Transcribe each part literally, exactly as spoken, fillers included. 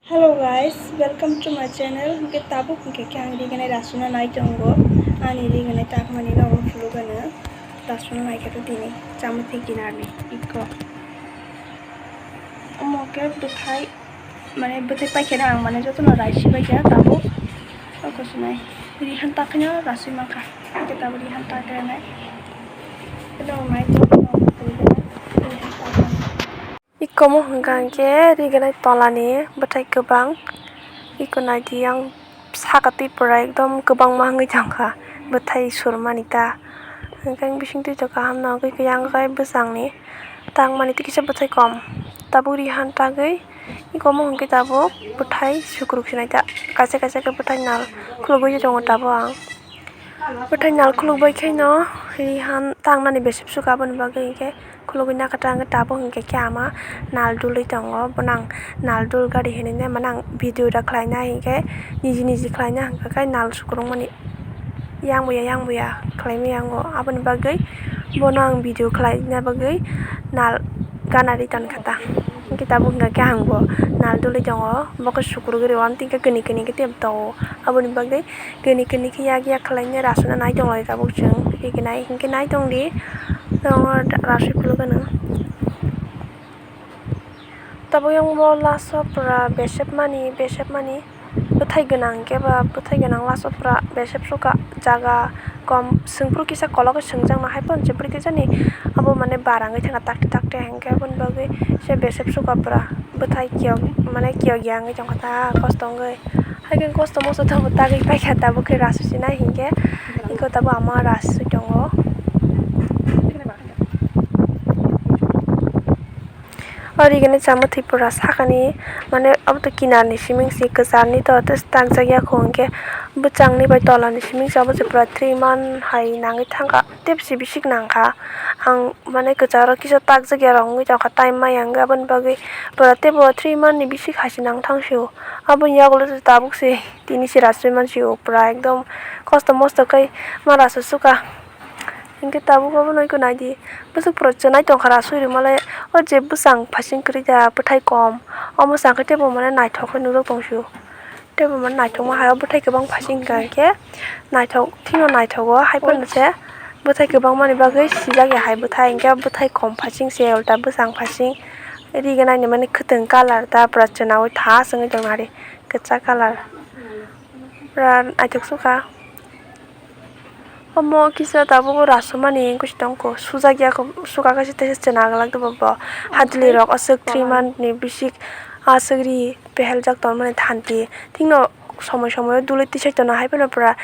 Hello guys, welcome to my channel. Hwnkhe tabuk hwnkhe khe ang riganai rasuna nai tongo. Ani riganai takmani no ang phulugano rasuna nai khe tini chamwtwi kinarni ikko. Omo khe bwthai, mane bwthai paikhe ang mane jotono raisi baikha tabuk. Oko sunai rihan takhaino rasui mankha. Hwnkhe tabuk rihan takranai. Eno nai tongo. Iko omo hwnkha hwnkhe riganai tolani bwthai kwbang. Iko naidi yang saka twi pura ekdom kwbangma wngwi tongkha bwthai surmani ta. Hwnkhe bisingtwi kaham no wngwi khe yang khe bwsangni tangmani tei kisa bwthai kom. Tabuk rihan tagwi iko omo hwnkhe tabuk bwthai sukruk sinai ta. Kaisa kaisa khe bwthai nal khulugwi tongo tabuk ang. Bwthai nal khuluk bai khe no rihan tangnani besep suka, aboni bagwi hinkhe khulugwi nakha ta, hinkhe tabuk hinkhe khe ama nal dulwi tongo. Bono ang nal dul gari hinwi mane ang video da khlaina hinkhe niji niji khlaina hinkhe nal sukrukmani yang buya yang buya khlaimani yango, aboni bagwi bono ang video khlaina bagwi nal gana ri tonkha ta. Hinkhe tabuk hinkhe ang bo nal dulwi tongo, bo khe sukrugwi rw, amtwi hinkhe kini kini khe tei tongo, aboni bagwi kini kini khe yak yak khlaina rasuna nai tonglai tabuk chwng. Hinkhe nai, hinkhe nai tongdi, tongo rasui phulugano. Tabuk yang bo laso pura besep mani, besep mani bwthai gwnang khe ba bwthai gwnang laso pura besep suka jaga kom. Swngphuru kisa kolok khe swngjakno hai phano se bwrwi khe jani abo mane barangwi thangkha takti takti hinkhe aboni bagwi se besep suka pura bwthai kiyok mane kiyok ya wngwi tongkha ta kosto wngwi. Haikhe kosto mosto tamo tagwi paikha tabuk khe rasu sinai hinkhe iko tabuk ama rasu tongo. O rigini chamwtwi pura sakani mane obo to kinarni siming si kwcharni to tei tangjak ya kho hinkhe bwchangni bai tolani siming si obo se pura three month hai nangwi thangkha tei bisi bisik nangkha ang mane kwcharo kisa takjak ya rok wngwi tongkha time maya wngwi aboni bagwi pura teibo three month ni bisik hai se nang thang sio. Aboni yagulo tabuk se tini se rasui mansio pura ekdom kosto mosto khe ma rasu suka. Hinkhe tabuk abono iko naidi bwswk pura chwnai tongkha rasui rwmalai o je bwsang phasing kwrwi da bwthai kom omo changkhe teibo mane naithok khe nukjak tongsio. Teibo mane naithokma hai o bwthai kwbang phasing wngkha hinkhe naithok thino naithogo hai phano se bwthai kwbangmani bagwi sijak ya hai bwthai hinkhe bwthai kom phasing se ulta bwsang phasing. Riganai ni mani kwtwng colour ta pura chwnaui tha chwngwi tongna ri kwchak colour pura naithok sukha. Omo kisa tabuk rasumani wngwi se tongkho sujak ya kho suka khe se teisa chwna glak de bo bo hadwlwi rok aswk three month ni bisik aswk ri peheljak tongmani thanti thikno somoi somoi o dulwi tisai tongna hai phano pura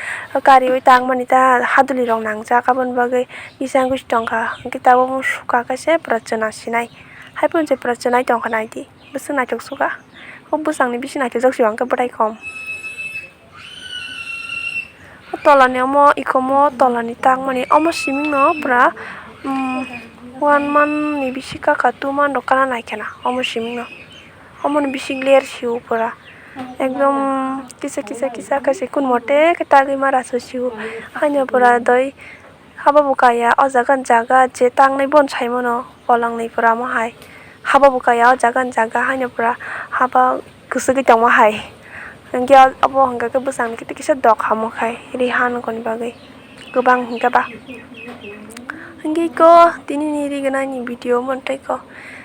kariui tangmani ta hadwlwi rok nangjak aboni bagwi kisa wngwi se tongkha hinkhe tabuk suka khe se pura chwna sinai hai phano se pura chwnai tongkha naidi. Bwswk naithok suka. O bwsangni bisi naithokjak se hwnkhe bwthai kom. O tolani omo ikomo tolani takmani omo simingno pura, um, one month ni bisi kaka two month rok kana naikhena omo simingno. Omoni bisi ler sio pura. Ekdom kisa kisa kisa khe se kun mote khe tagwi ma rasu sio. Haino pura doi. Haba bo kaya o jaga ni jaga je tangnai bono sai mano, polong ni pura omo hai. Haba bo kaya o jaga ni jaga haino pura haba kwchwgwi tongma hai. Hinkhe abo hinkhe bwsang ni kisa dok hamo khai ri ha nokoni bagwi kwbang hinkhe ba. Hinkhe iko tini ni rignai ni video omo tei ko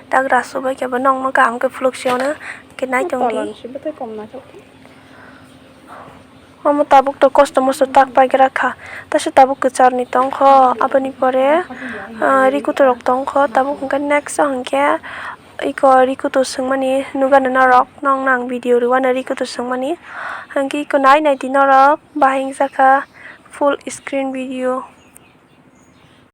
tak rasu bai khe bo nokno kaham khe phuluk se ono hinkhe nai tong di. Omo tabuk to kosto mosto tak paigra kha. Taisa tabuk kwcharni tongkho, aboni pore, ah, rikuturok tongkho. Tabuk hwnkhe next o hwnkhe iko rikutu swngmani nukgano norok, nokno ang video rwano rikutu swngmani. Hwnkhe iko nai nai di norok, bahai wngjakha full screen video.